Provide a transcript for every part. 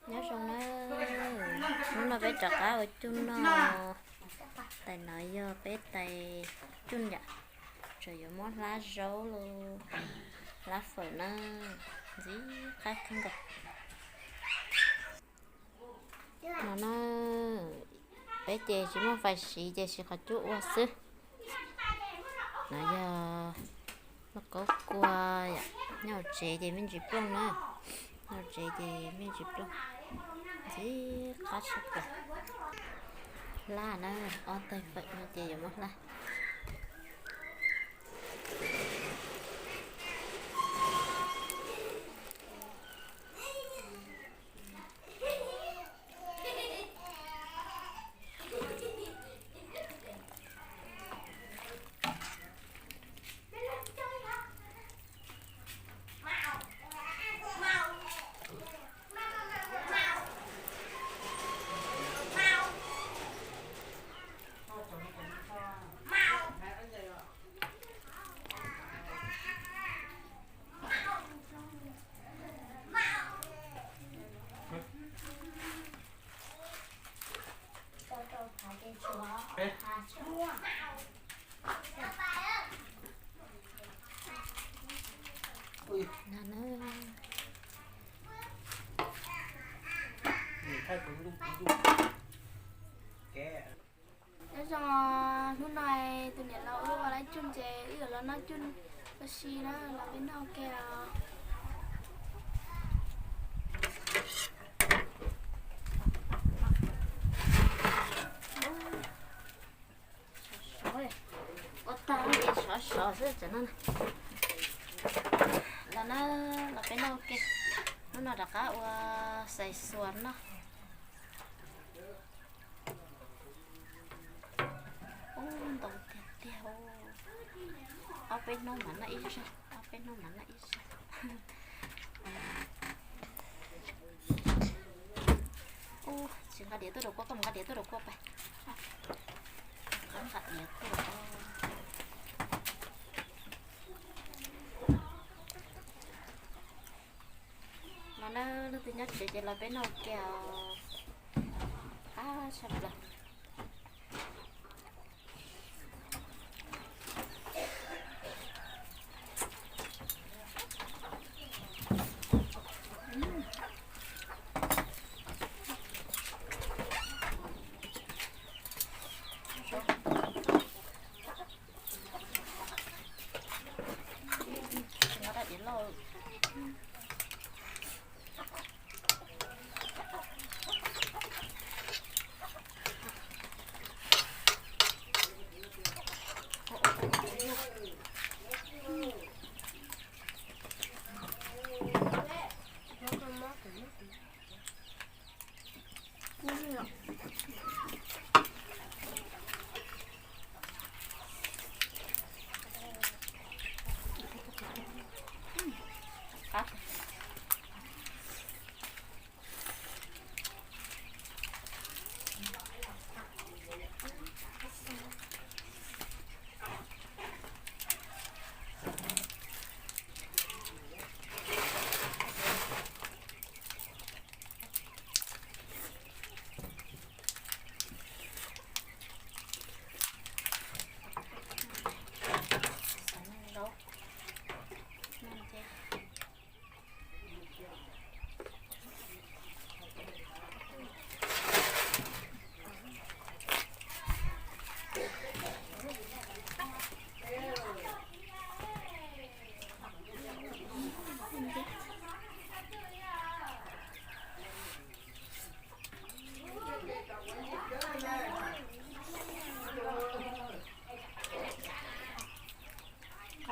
Nyob zoo na, hnub no peb rov qab ua cuj noj. Tais no yog peb tais cuj yam, tseem yuav muab hlab zaub los hlab fawm na, ntxim qab kawg nkaus. No na, peb ces tsis muaj fais siv ces siv qhov cuj ua xwb. No yog lauj kaub kua, nyob hauv tsev ces me ntsis plooj na, nyob hauv tsev ces me ntsis plooj, ntxim qab tshaj plaws. Hlab na, ob tais fawm no ces yuav muab hlab. Nyob zoo, hnub no tus niam laus wb ua lab cuj ces wb yuav los noj cuj ua si na, los peb noj ua ke os. Ua tag ces sov sov xwb tsev no. Los na, los peb noj ua ke. Hnub no rov qab ua xais xuas noj. Ub, ntau tiag tiag. Ob peb hnub mam noj ib zaug, ob peb hnub mam noj ib zaug. Ub, tsis nqa diav tuaj rau koj, koj mus nqa diav tuaj rau koj pais. Nqa diav tuaj. Los na, leej twg nyob tsev ces los peb noj ua ke os. Qab tshaj plaws. Qab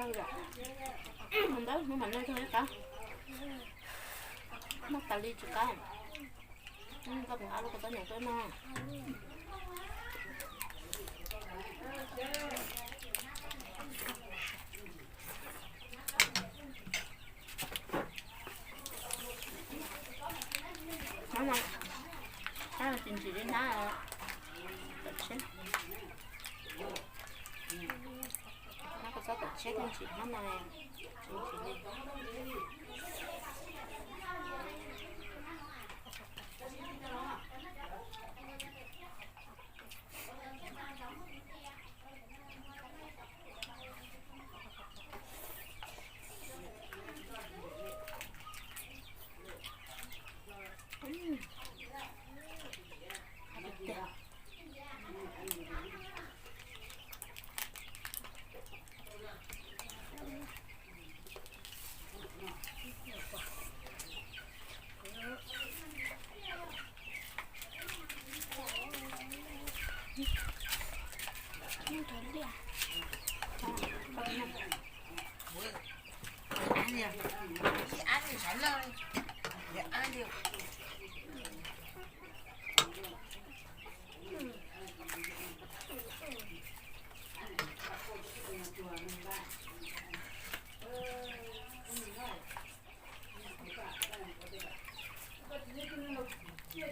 li, ntawd hnub mam noj tag ib qab. Noj tas li tsis qab. Koj mus hab lub kua txob nyoos tuaj noj. Hnab no, hnab no tsis ntsim li hnab tawm tsheb. Hnab kua txob tawm tsheb thiaj ntsim, hnab no tsis ntsim li. Ntxiv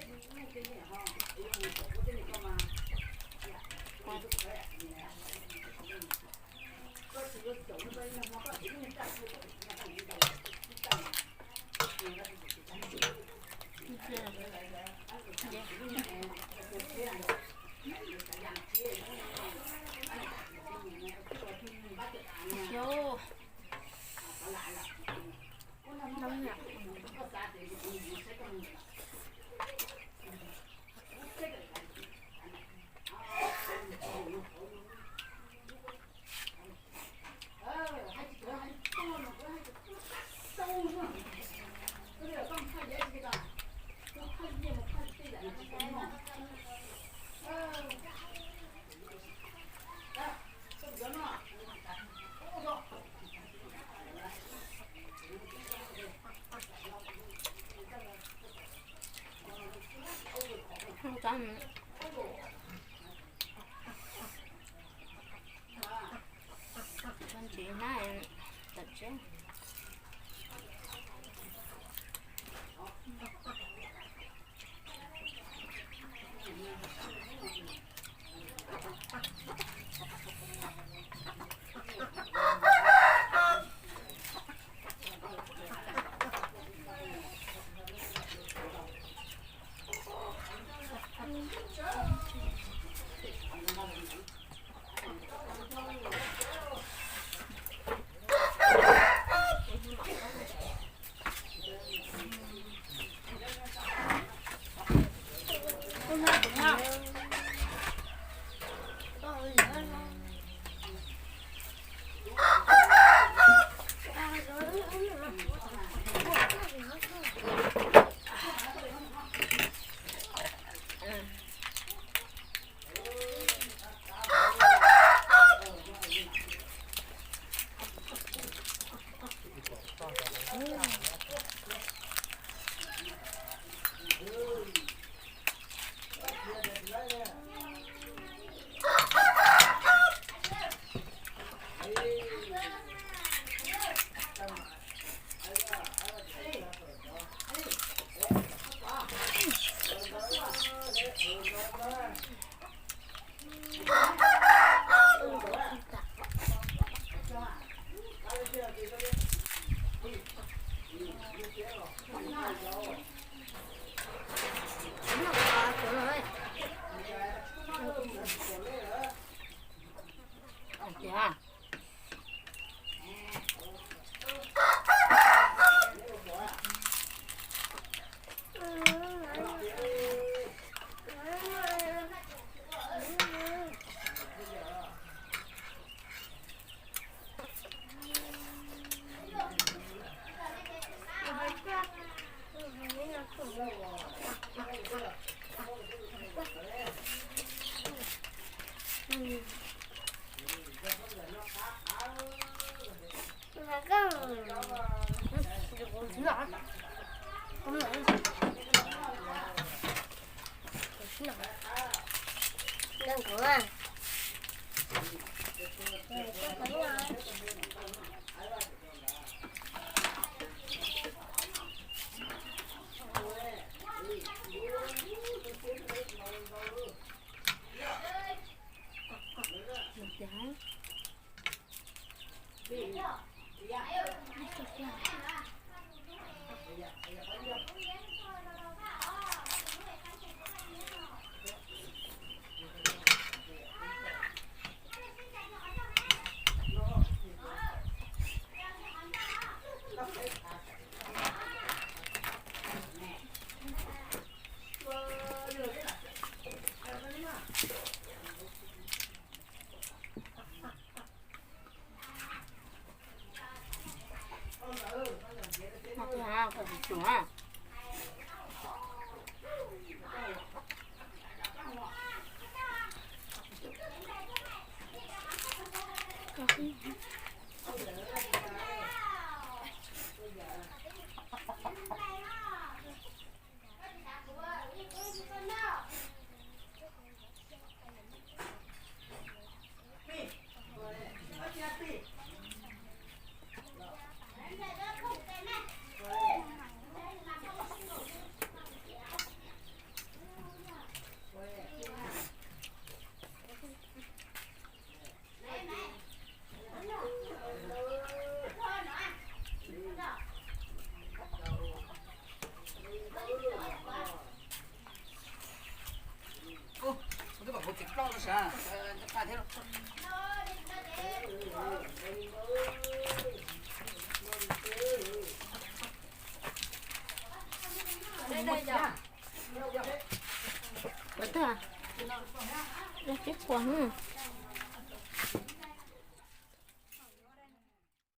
hnab tawm tseb. Ua tag, peb quas hnub.